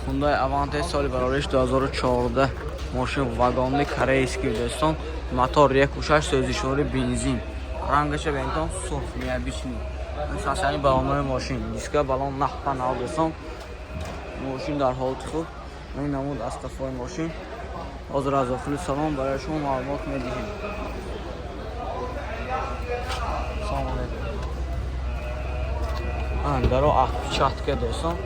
Hyundai Avante соли барориш 2014, мошин вагонный, корейский, дӯстон, мотор 1.6, сӯзишвори бензин, рангаша бентон сурх, необычный. Сасани баллонои мошин, диска баллон нахпа нав, дӯстон, мошин дар ҳолати хуб. Ин намуд аз қафои мошин. Ҳозир аз дохили салон барои шумо маълумот медиҳем. Салом алейкум. Даро отпечатка, дӯстон.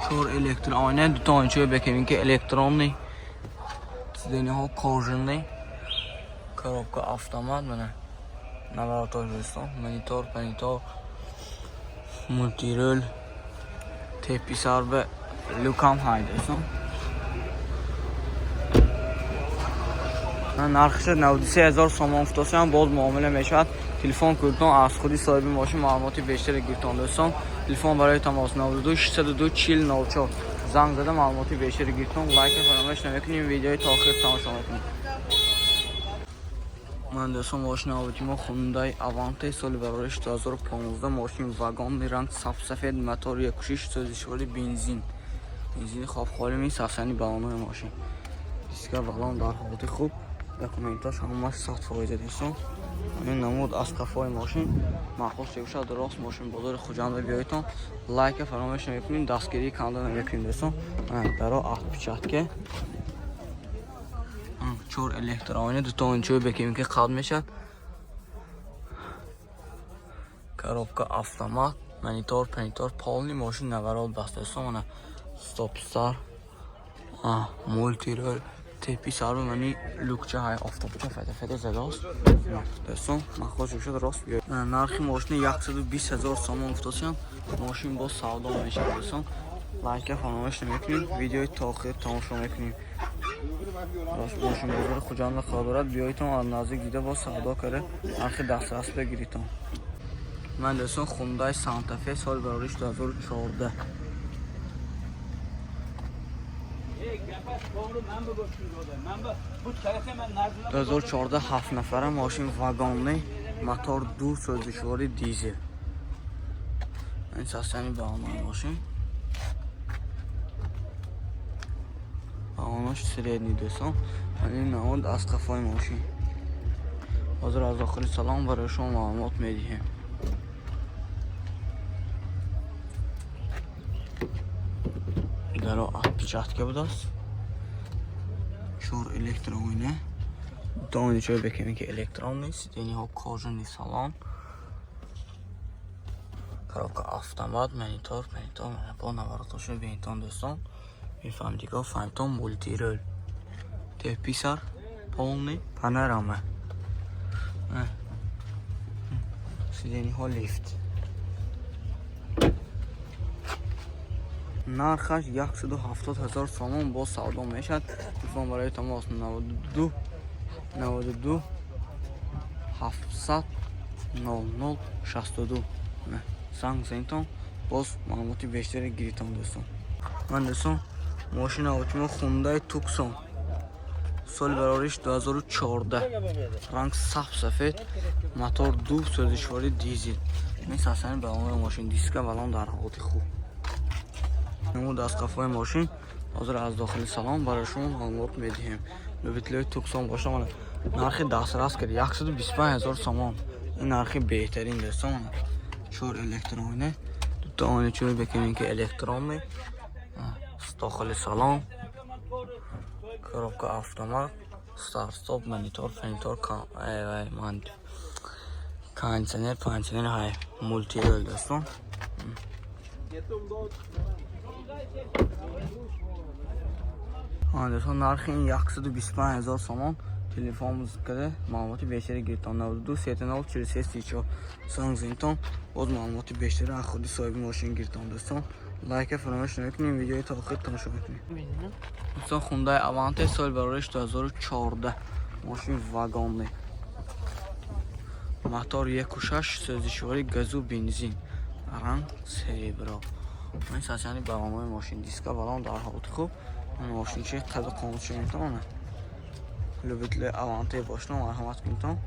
Чор электроойна, дута ойначаи бекевин ки электронный, сиденьяҳо кожаный, коробка автомат, мана наворотош, дӯстон, монитор, панитор, мультирул, тепи сарба люкам ҳай, дӯстон. Нархиша 93 ҳазор сомон футосиам, боз муомила мешавад. Телефон кунтон, аз худи соҳиби мошин маълумоти бештаре гиртон, дӯстон. Телефон барои тамос 92 602 40 04. Занг зада маълумоти бештаре гиртон. Лайка фаромӯш намекунем, видеои то охир тамошо мекунем. Ман, дӯстон, мошини аввалти мо Hyundai Avante, соли барориш 2015, мошин вагонный, ранг сафсафед, мотор 1.6, сӯзишвори бензин, бензини хобхолими. Сафсани баллонои мошин, диска баллон дар ҳолати хуб, документош ҳамаш 100%, дӯстон. Ин намуд аз қафои мошин. Маъқул шуда, рост мошин бозори Хуҷанда биёедтон. Лайка фаромӯш намекунем, дастгирии канда намекунем, дӯстон. Даро отпечатка, чор электроойна, дута ойначаи бекем ки қабл мешавад, коробка автомат, монитор, панитор, полный, мошин наворот баста, дӯстон. Мана стоп старт, мультирул, тепи сару мани люкча ҳай, офтобча фата-фата задааст, дӯстон. Махош шуд, рост биёед. Нархи мошини 120 ҳазор сомон гуфтосиям, мошин боз савдо мешавад, дӯстон. Лайка фаромӯш намекунем, видеои то охир тамошо мекунем. Рост мошин бозори Хуҷанда қарор дорад. Биёедтон, аз наздик дида, боз савдо карда, нархи дастрас бигиритон. Ман, дӯстон, Hyundai Santa Fe, соли барориш 2014. 2014, ҳафт нафара, мошин вагонный, мотор ду, сӯзишвори дизел. Ин састани баллонои мошин, баллонош средний, дӯстон. Ин намуд аз қафои мошин. Ҳозир аз дохили салон барои шумо маълумот медиҳем. Даро отпечатка будааст, чор электроойна, дута ойначаи бекеми ки электронный, сиденьяҳо кожаный, салон, коробка автомат, монитор, панитор, бо наворотошо бинтон, дӯстон, мефаҳмидиго, фаҳмитон, мультирул, теписар, полный панорама, сиденьяҳо лифт. Нархаш 170 ҳазор сомон, боз савдо мешавад. Телефон барои тамос 92 92 700 00 62. Занг занитон, боз маълумоти бештаре гиритон, дӯстон. Ман, дӯстон, мошини аввалтимо Hyundai Tucson, соли барориш 2014, ранг саф сафед, мотор ду, сӯзишвори дизел. Ин сасани баллонои мошин, диска баллон дар ҳолати хуб. Намуд аз қафои мошин. Ҳозир аз дохили салон барои шумо маълумот медиҳем. Любителои Туксон боша, мана нархи дастрас кард, 125 ҳазор сомон. Ин нархи беҳтарин, дӯстон. Мана чор электроойна, дута ойначаи бекунем ки электронный, дохили салон, коробка автомат, старт стоп, монитор, фанитор, кондиционер, кондиционер ҳай, мультирул, дӯстон. Дӯстон, нархи ин 125 ҳазор сомон. Телефон карда, маълумоти бештаре гиритон. 92 30 43 34 занг занитон, боз маълумоти бештаре аз худи соҳиби мошин гиритон, дӯстон. Лайка фаромӯш намекунем, видеои то охир тамошо мекунем, дӯстон. Hyundai Avante, соли барориш 2014, мошин вагонный, мотор 1.6, сӯзишвори газу бензин, ранг серебро. Ин сасяни баллонои мошин, диска баллон дар ҳолати хуб. Мошинчи қади қонунчи метавонад. Любители Аванте бошна, марҳамат кунитон.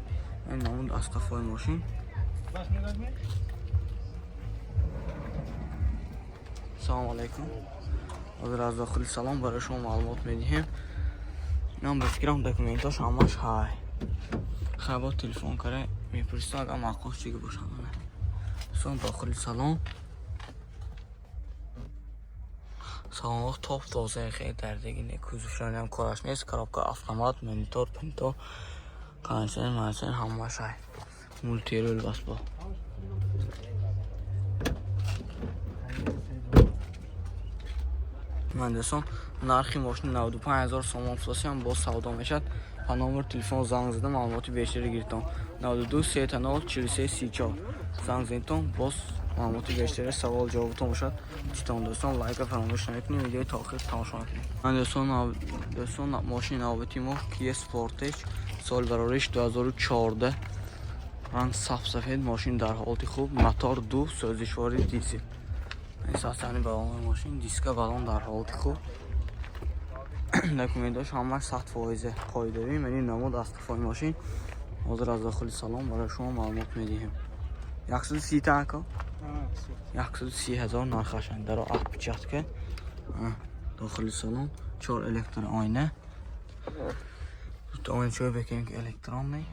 Ин намуд аз қафои мошин. Салом алейкум. Ҳозир аз дохили салон барои шумо маълумот медиҳем. Инам ба фикрам документош ҳамаш ҳай. Хай, бо телефон кара мепурсам, агар маъқул чиги бошад. Дӯстон, дохили салон. Салонҳо топ тоза, хеле дардагӣ не, кузовшонам кораш нест, коробка автомат, монитор, пинтор, кондиционер, мансер ҳамаш ҳай. Мультирул бас бо. Ман дӯстон, нархи мошин 95 000 сомон фурӯшам, боз савдо мешавад. Ба номер телефон занг зада маълумоти бештаре гиритон. 92 30 43 34 занг занитон, боз маълумоти бештаре савол ҷавобтон бошад. Читон дӯстон, лайка фаромӯш намекунем, видеои то охир тамошо накунем. Ман дӯстон, мошини навбати мо Kia Sportage, соли барориш 2014, ранг саф-сафед, мошин дар ҳолати хуб, мотор 2, сӯзишвори дизел. Ин састани балони мошин, диска балон дар ҳолати хуб. Документош ҳамаш 100% қоидавӣ. Ман ин намуд аз қафои мошин. Ҳозир аз дохили салон барои шумо маълумот медиҳем. 130 та ака? 130 ҳазор нархашанд. Даро отпечатка. Дохили салон 4 электроойна. Дута ойначаҳои бекем ки электронный.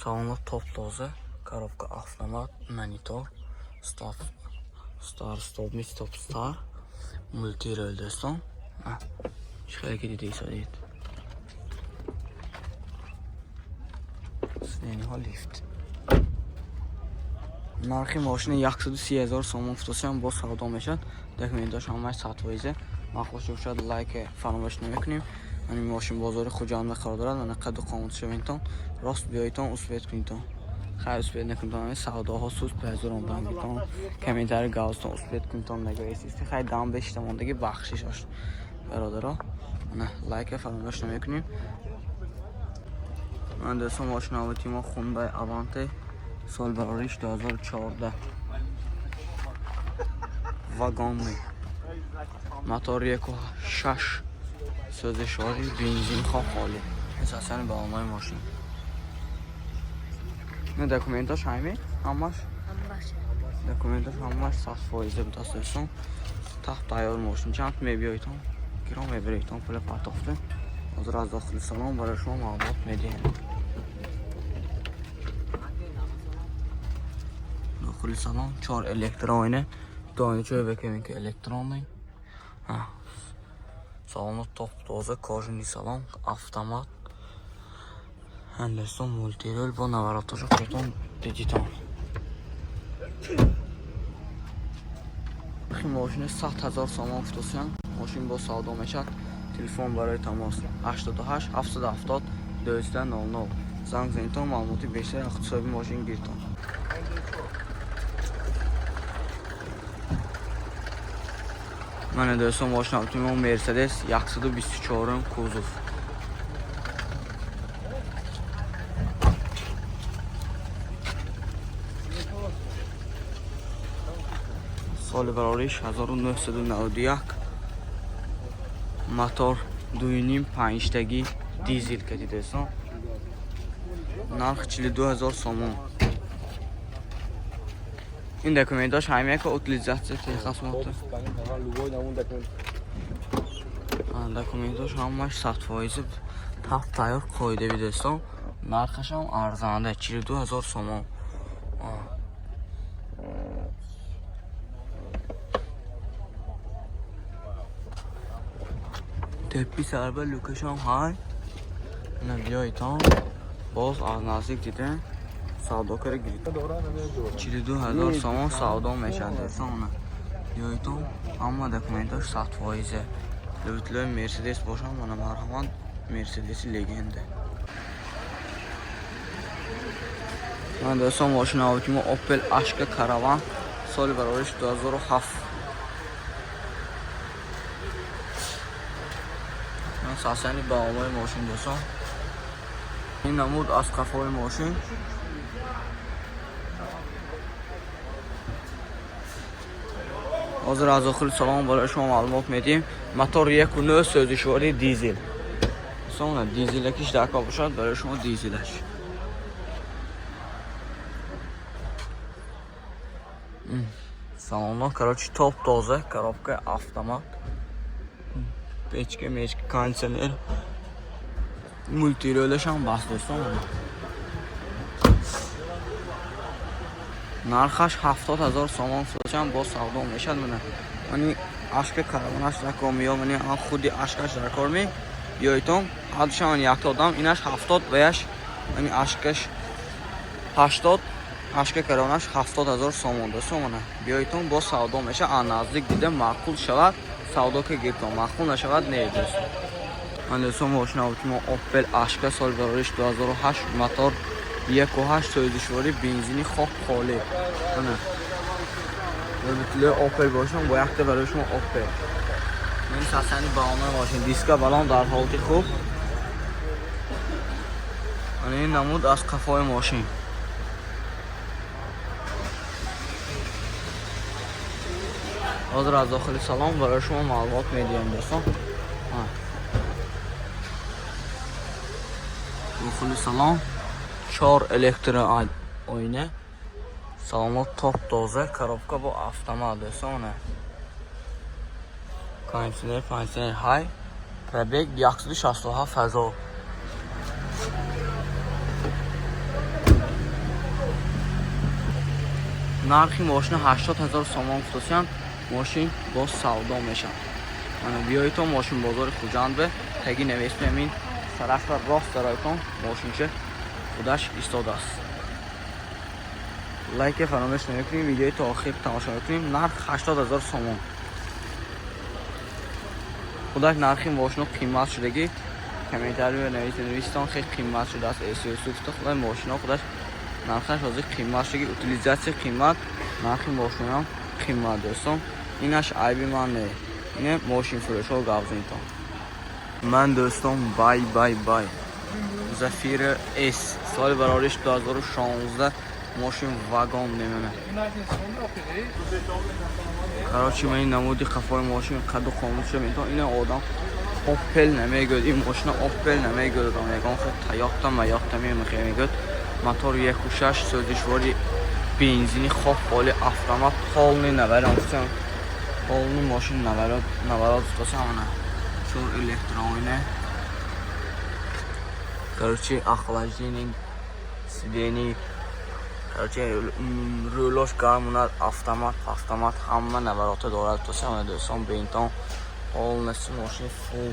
Салонҳо топ тоза, коробка автомат, монитор, стоп, стар, стоп, ми стоп, стар, мультирул дӯстон. Чӣ хеле ки дида истодед. Сидениҳо лифт. Нархи мошини 130 ҳазор сомон фурӯшам, боз савдо мешавад. Документош ҳамааш 100%. Маъқул бошад, лайк фаромӯш намекунем. Ман ин мошин бозори Хуҷанд қарор дорад. Мана қаду қомат шавентон, рост биёитон, успеть кунитон. Хайр, успеть накунитон, савдоҳо суст ба ҳазор омадангитон. Комментари гавзтон успеть кунитон нагоестисти. Хайр, дам бешитамондаги бахшиш ош. Бародаро, мана лайка фаромӯш намекунем. Ман дӯстон, мошин навбати мо Hyundai Avante, сол барориш 2014, вагонный, мотор 1.6, сӯзишвори бензин холӣ. Асосан балонои мошин. Не, документош ҳами ҳамаш, документош ҳамаш 100% будааст дӯстон. Тахт тайёр мошин, чанд мебиёитон, киро мебироитон, пула партохта. Ҳозир аз дохили салон барои шумо маълумот медиҳем. Дохили салон чор электроойна, дойначаи бекем ки электронный. Салони топ тоза, кожаный салон, автомат. Ҳандастон, мультирул бо навороташа худтон дидитон. Мошини 100 ҳазор сомон фурӯшам, мошин бо савдо мешавад. Телефон барои тамос 88 770 12 00. Занг занитон, маълумоти бештар аз ҳисоби мошин гиритон. Мана дӯстон, мошин автомобил Мерседес 124 кузов. Соли барориш 1991, мотор 2.5 панҷтагӣ дизел кади дӯстон. Нарх 42 ҳазор сомон. Ин документош ҳамяка утилизация техосмотр. Документош ҳамаш 100% тафт тайёр қоидави дӯстон. Нархашам арзанда 42 ҳазор сомон. Теппи сарба люкашам ҳай. Ина биёитон боз аз наздик дида савдо кара гирид. 42 ҳазор сомон савдо мешавад дӯстон. Ана биёитон, ҳама документош 100%. Любителои Мерседес бошанд, мана марҳамат, Мерседеси легенда. Ман дӯстон, мошин навбати мо Opel Ashka Caravan, соли барориш 2007. Ман сасани баомои мошин дӯстон. Ин намуд аз қафои мошин. Ҳозир аз дохили салон барои шумо маълумот медиҳем. Мотор 1.9 сӯзишвории дизел. Дӯстон, дизелакиш дар кор бошад, барои шумо дизелаш. Салонҳо, короче, топ тоза, коробка автомат. Печка, мечка, кондиционер. Мультиролашам баст, дӯстон. Нархаш 70 000 сомон сочам, боз савдо мешад. Мана, мани ашка караванаш дар ми ё мани худи ашкаш дар кор ми биёитон, ҳадушам якта одам. Инаш 70 ваяш мани ашкаш 80, ашка караванаш 70 000 сомон, дӯстон. Мана, биёитон, боз савдо мешад. А наздик дида маъқул шавад, савдо ки гиртон, маъқул нашавад, не, дӯстон. Ман, дӯстон, мошина мо Опел Ашка, соли барориш 2008, мотор 1.8, сӯзишворӣ бензини, хок холӣ. Ана, любители Опел бошам, бо якта барои шумо Опел. Ман сасани баомаи мошин, диска балон дар ҳолати хуб. Ана, ин намуд аз қафои мошин. Ҳозир аз дохили салон барои шумо маълумот медиҳем, дӯстон. Дохили салон чор электрооина, салонҳо топ тоза, коробка бо автомат, дӯстон. Ана, кондиционер, кондиционер ҳай. Пробег 167 000. Нархи мошина 80 000 сомон гуфтасиянд, мошин боз савдо мешавад. Мана, биёитон мошин бозори Хуҷанд, бе таги навесми ҳамин сарафра рост дароитон, мошинча худаш истодааст. Лайке фаромӯш намекунем, видеои то охир тамошо мекунем. Нарх 80 000 сомон. Худаш нархи мошино қимат шудагӣ. Комментарий нависитон, хеле қимат шудааст эсюсу гуфта. Худои, мошино худаш нархаш ҳозир қимат шудаги, утилизация қимат, нархи мошиноам қимат, дӯстон. Инаш айби ман не, ине мошинфурӯшҳо гап занитон. Ман, дӯстон, бай бай бай. Зафира С, соли барориш 2016, мошин вагон немена. Короче, ман ин намуди қафои мошин, қаду қомут шуда метон. Ина одам Опел намегӯяд, ин мошина Опел намегӯяд одам, ягон хел Тойота Маёта мемехе мегӯяд. Мотор 1.6, сӯзишвори бензини, хок холи, автомат, полный наворот, полный мошин наворот, наворот гуфтасам. Ана, чор электроина, короче, охлаждение сидений, короче, рулош гармонад, автомат, автомат, ҳама наворота дорад, гуфтасам. Дӯстон, бентон полностью мошин фул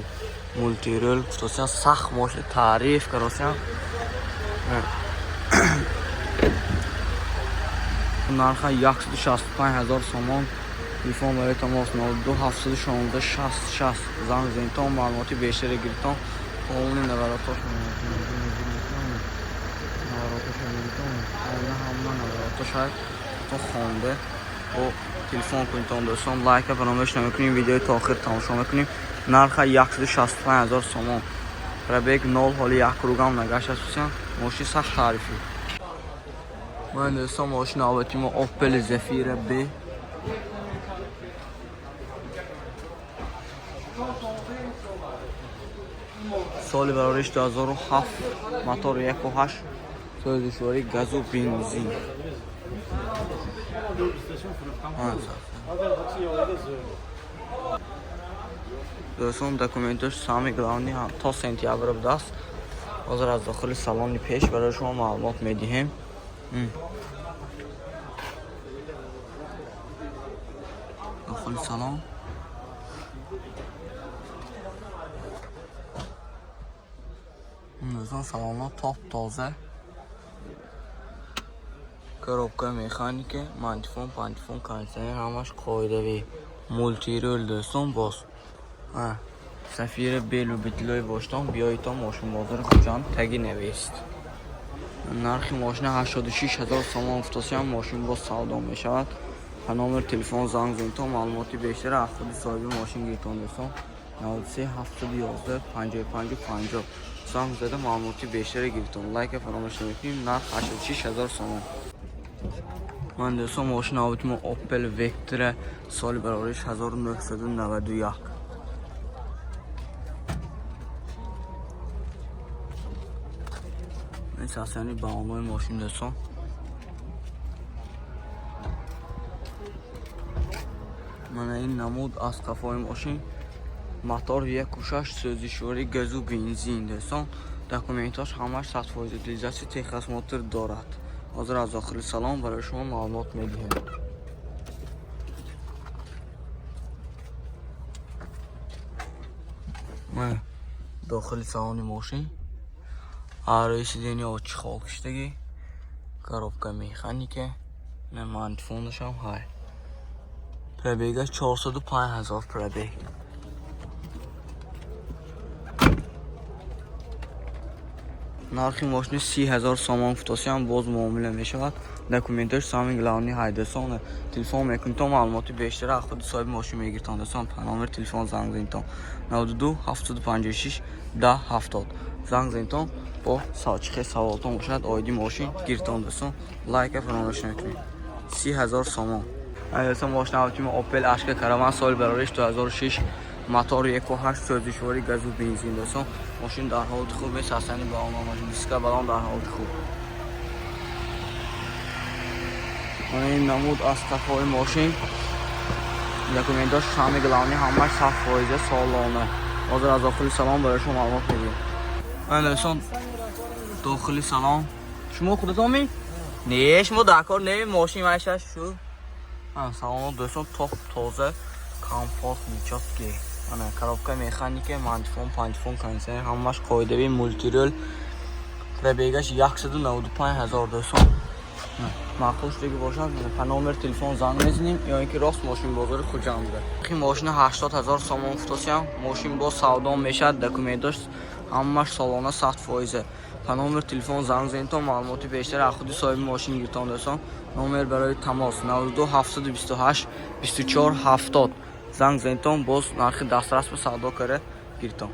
мультирул, гуфтасам, сахт мошин таъриф кардасам. Нарха 165 000 сомон. Телефон барои тамос 02 716 60 60. Занг занитон, маълумоти бештаре гиритон. Полный наворотош, наворотоша гиритон, ҳама наворотош то хонда бо телефон кунитон, дӯстон. Лайка фаромӯш намекунем, видеои то охир тамошо мекунем. Нарха 165 000 сомон, пробег нол, ҳоли як кругам нагашт аст. Мошин сахт таърифӣ. Ман, дӯстон, мошин навбати мо Опел Зефира Б. Соли барориш 2007, мотор 1.8, сӯзишворӣ газу бензин. Дӯстон, документош самый главный то сентябр будааст. Ҳозир аз дохили салони пеш барои шумо маълумот медиҳем. Дохили салон. Дӯстон, салонҳо топ тоза, коробка механика, мантифон, пантифон, кондиционер, ҳамаш қоидавӣ, мультирул, дӯстон. Боз Сафира Б любителои боштон, биёитон мошинбозори Хуҷанд, таги навист. Нархи мошина 86 000 сомон гуфтасиам, мошин боз савдо мешавад. Ба номери телефон занг занитон, маълумоти бештар аз худи соҳиби мошин гиритон, дӯстон. 93 711 55 50 занг зада, маълумоти бештаре гиритон. Лайка фаромӯш намекунем. Нарх 86 000 сомон. Ман, дӯстон, мошин навбати мо Опел Вектра, соли барориш 1991. Ин сасани баонои мошин, дӯстон. Мана ин намуд аз қафои мошин. Мотор 1,6, сӯзишворӣ, газу бензин, дӯстон. Документҳош ҳамаш 100%, утилизация, техосмотр дорад. Ҳозир аз дохили салон барои шумо маълумот медиҳем. Мана дохили салони мошин. Рӯи сиденья чехол киштагӣ, коробка механика, на магнитофонашам ҳай. Пробегаш 405 000 пробег. Нархи мошини 30 000 сомон гуфтосиам, боз муомила мешавад. Документаш самый главный ҳай, дӯстон. Телефон мекунитон, маълумоти бештара аз худи соҳиби мошин мегиртон, дӯстон. Па номери телефон занг занитон: 92 756 10 70 занг занитон, бо чӣ хел саволтон бошад оиди мошин гиртон, дӯстон. Лайка фаромӯш накунед. 30 000 сомон. Дӯстон, мошина автими Опел Ашка Караван, соли барориш 2006, мотор 1,8, сӯзишворӣ, газу бензин, дӯстон. Мошин дар ҳолати хуб месастани ба он мошин диска балон дар ҳолати хуб. Мана ин намуд аз қафои мошин. Документош самый главный ҳамаш 100% солона. Ҳозир аз дохили салон барои шумо маълумот медиҳем. Мана, дӯстон, дохили салон. Шумо худатон ми? Не, шумо дар кор не, мошин майшаш шу. Салон, дӯстон, топ тоза, комфорт, чёткий. Ана коробка механика, магнитофон, пантифон, кондиционер ҳамаш қоидавӣ, мультирул. Пробегаш 195 ҳазор, дӯстон. Маъқул шудагӣ бошад, па номер телефон занг мезанем ё ин ки рост мошин бозори Хуҷанда. Нархи мошина 80 ҳазор сомон гуфтосиям, мошин боз савдо мешавад, документош ҳамаш солона 100%. Па номер телефон занг занитон, маълумоти бештар аз худи соҳиби мошин гиртон, дӯстон. Номер барои тамос 92 728 24 70 занг занитон, боз нархи дастрас ба савдо карда гиртон.